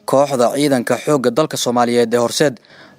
Kooxda ciidanka xoogga dalka Soomaaliyeed ee Horseed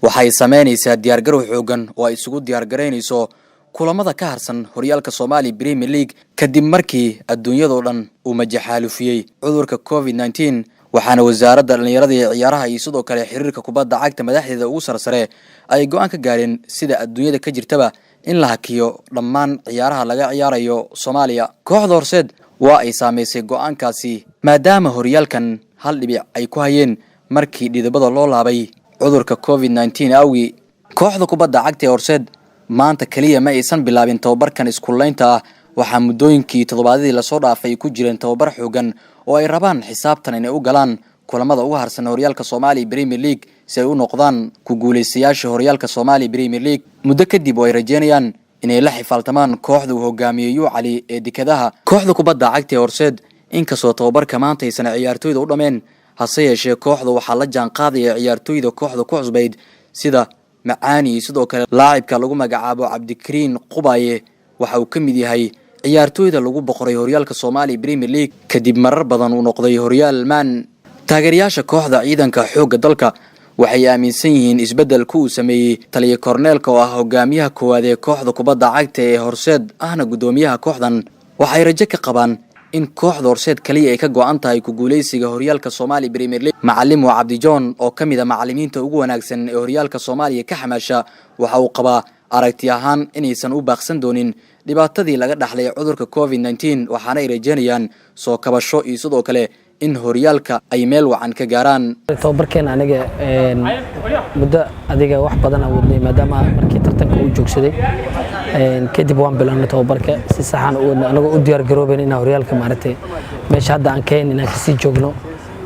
waxay sameynaysaa diyaargarow xoogan oo ay isugu diyaargaraynayso kulamada ka harsan horyaalka Soomaaliya Premier League, kadib markii adduunyadoo dhan uu majaxaalufiyey cudurka COVID-19. Waxaana wasaaradda dhallinyarada iyo ciyaaraha iyo sidoo kale xiriirka kubadda cagta madaxdeeda ugu sarsare ay go'aan ka gaareen, sida adduunyada ka jirtaba, in la hakiyo dhammaan ciyaaraha laga ciyaarayo Soomaaliya. Kooxda Horseed waa ay saameysay go'aankaasi, maadaama horyaalkan hal dhibic ay ku hayeen markii dhidibada loo laabay cudurka COVID-19 awgii. Kooxda kubadda cagta ee Horseed maanta keliya ma aysan bilaabin tababarkan iskullaynta ah. Waxaa muddooyinkii toddobaadadii lasoo dhaafay ku jireen tababar xoogan oo ay rabaan xisaabtan inay u galaan kulamada uga harsan horyaalka Soomaaliya Premier League, si ay u noqdaan ku guulaystayaasha horyaalka Soomaaliya Premier League muddo kadib, oo ay rajeynayaan inay la xifaaltamaan kooxda uu hogaamiyey Yuucali ee Dekadaha. Kooxda kubadda cagta ee Horseed, inkastoo tababarka maanta aysan ciyaartooyda u dhameen, hase yeeshee kooxda waxaa la jaan qaadaya ciyaartooyda kooxda ku cusbayd, sida Macaani iyo sidoo kale laacibka lagu magacaabo Cabdikariin Qubaye. Waxa uu ka mid yahay ciyaartooyda lagu boqoray horyaalka Soomaaliya Premier League, kadib marar badan uu noqday horyaal maan. Taageerayaasha kooxda ciidanka xoogga dalka waxay aaminsan yihiin isbeddelka uu sameeyey taliya korneelka, oo ah hogaamiyaha koowaad ee kooxda kubadda cagta ee Horseed, ahna guddoomiyaha kooxdan. Waxay rajo ka qabaan in kooxda Horseed kaliya ay ka go'an tahay ku guuleysiga horyaalka Soomaaliya Premier League. Macalimo Cabdijoon, oo ka mid ah macalimiinta ugu wanaagsan ee horyaalka Soomaaliya ka xamaasha, waxa uu qabaa aragti ahaan inaysan u baaqsan doonin dhibaatadii laga dhaxlay cudurka COVID-19, waxaana ay rajeynayaan soo kabasho iyo sidoo kale in horyaalka ay meel wacan ka gaaraan. Tababarkeena aniga muddo adiga wax badan aan wadnay, maadaama markii tartanka uu joogsaday kadib waan bilownay tababarka si saxan u wadnay, anagoo u diyaar garoobayn inaan horyaalka maaragtay meesha hadda aan keen inaan kasii joogno,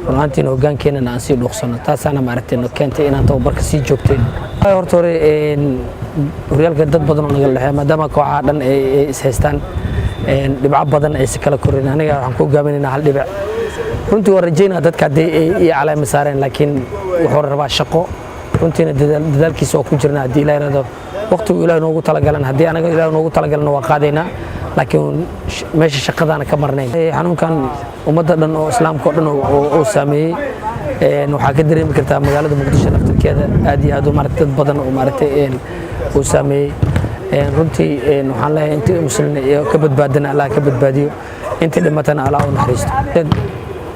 run ahaantiina hogaankeenana aan sii dhuuqsano. Taasaana maaragtay no keentay inaan tababarka sii joogtay. Horta hore horyaalka dad badan oo nagala dhexeeya, maadaama kooxaha dhan ay is haystaan, dhibco badan ay si kala korin. Aniga waxaan ku hogaaminaynaa hal dhibic. Runtii waan rajaynaa dadka haddii ay ii caleema saareen, laakiin wuxuu rabaa shaqo. Runtiina dadaalkiisa waa ku jirnaa. Haddii Ilaah yiraahdo, waqtigu Ilaah noogu talagalan, haddii anaga Ilaah noogu talagalana, waa qaadaynaa, laakiin meesha shaqadaana ka marnayn. Xanuunkan ummadda dhan oo islaamka oo dhan oo saameeyey, waxaa ka dareemi kartaa magaalada Muqdisho laftirkeeda aad iyo aad maaragtay dad badan oo maaragtay uu saameeyey. Runtii waxaan leeyahay, intii muslim ka badbaadana Allah ka badbaadiyo, intii dhimatana Allah u naxariisto.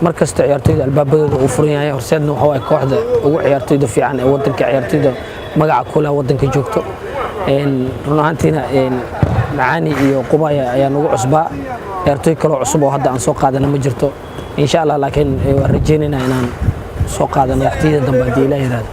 Mar kasta ciyaartoyda albaabadooda uu furan yahay. Horseedna waxa waaye kooxda ugu ciyaartoyda fiican ee wadanka, ciyaartoyda magaca kule wadanka joogto. Run ahaantiina Macaani iyo Qubaya ayaa nagu cusbaa. Ciyaartoy kaloo cusub oo hadda aan soo qaadana ma jirto, insha Allah, laakiin waan rajaynaynaa inaan soo qaadano waqtiyada dambe, haddii Ilaah yiraahdo.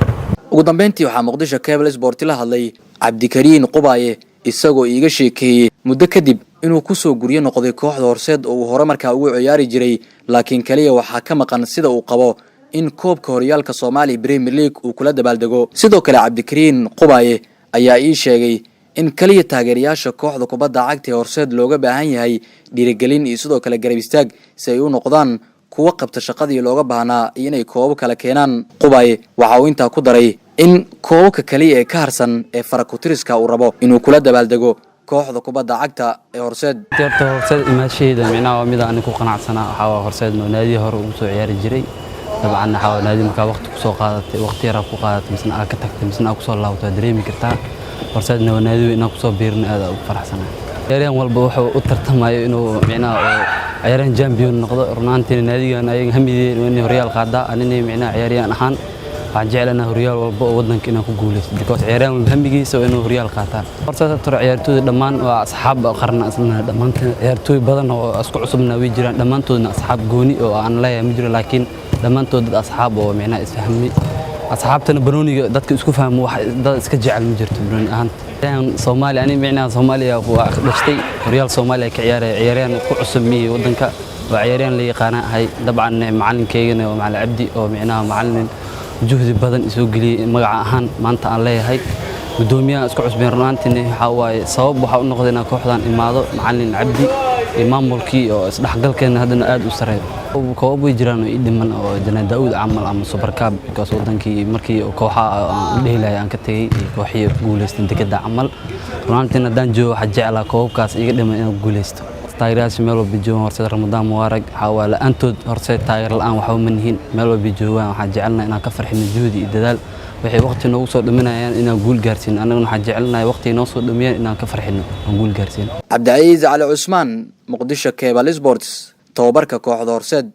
Ugu dambeyntii waxaa Muqdisho Cable Sport la hadlay Cabdikariin Qubaaye, isagoo iiga sheekeeyey muddo kadib inuu kusoo guryo noqday kooxda Horseed oo uu hore markaa ugu ciyaari jiray, laakiin kaliya waxaa ka maqan, sida uu qabo, in koobka horyaalka Soomaaliya Premier League uu kula dabaaldego. Sidoo kale Cabdikariin Qubaaye ayaa ii sheegay in kaliya taageerayaasha kooxda kubadda cagta ee Horseed looga baahan yahay dhiirigelin iyo sidoo kale garab istaag, si ay u noqdaan kuwa qabta shaqadii looga baahnaa iyo inay koobab kale keenaan. Qubaaye waxa uu intaa ku daray in koobabka kaliya ee ka harsan ee farakutiriska uu rabo inuu kula dabaaldego kooxda kubadda cagta ee Horseed. Horta Horseed imaashaheeda micnaha waa mid aan ku qanacsanaa. Waxaa waa Horseed oo naadiga hore ugu soo ciyaari jiray. Dabcan waxaa waa naadi markaa waqti ku soo qaadatay, waqti yar ku qaadatay, misna aad ka tagtay, misna aad kusoo laabatay, waad dareemi kartaa. Horseedna waa naadi weyn, inaan kusoo biirna aad ugu faraxsanahay. Ciyaaryahan walba wuxuu u tartamayo inuu micnaha oo ciyaaryahan champion noqdo. Run ahaantiina naadigan ayaga hamideen waa inay horyaal qaadaa. Anina micnaha ciyaaryahan ahaan waxaan jeclanahay horyaal walba oo wadanka inaan ku guuleysto, because ciyaaryahan walba hamigiisa waa inuu horyaal qaataan. Horta ciyaartooyda dhammaan waa asxaab qarna isla dhammaanteen. Ciyaartooy badan oo isku cusubna way jiraan, dhammaantoodna asxaab gooni oo aan leeyahay ma jiro, laakiin dhammaantood dad asxaab oo micnaha isfahmay. Asxaabtana banooniga dadka isku fahmo, wax dad iska jecel ma jirto banooni ahaanta. Soomaaliya ani micnaha Soomaaliya waa dhashtay, horyaal Soomaaliya ka ciyaaraya, ciyaaryahan ku cusub mihi wadanka, waa ciyaaryahan la yaqaana ahay. Dabcan macalinkaygana waa Macalin Cabdi, oo micnaha macalin juhdi badan isoo geliyey magaca ahaan maanta aan leeyahay. Gudoomiyaha isku cusbeen. Runaantiina waxaa waaye sabab waxaa u noqday inaan kooxdan imaado Macalin Cabdi iyo maamulkii oo isdhexgalkeena haddana aad u sareeyo. Koobab way jiraan oo ii dhiman, oo Jana Daawud camal ama Super Cup, because wadankii markii kooxaha aan u dhehi aan ka tegey iyo kooxihii ku guuleystay Dekada camal. Runaantiina haddaan joogo waxaa jeclaa koobabkaas iga dhiman inaan guuleysto. Taageerayaasha meel walba joogaan Horseed, Ramadaan mubaarak. Waxaa waa la-aantood Horseed taageer la-aan waxba ma nihin. Meel walba joogaan waxaan jecelnahay inaan ka farxino. Juhdi iyo dadaal waxay waqti noogu soo dhaminayaan inaan guul gaarsiino. Annaguna waxaan jecelnahay waqti noo soo dhamiyaan inaan ka farxino aan guul gaarsiino. Cabdicasiis Cali Cusmaan, Muqdisho Cable Sports, tababarka kooxda Horseed.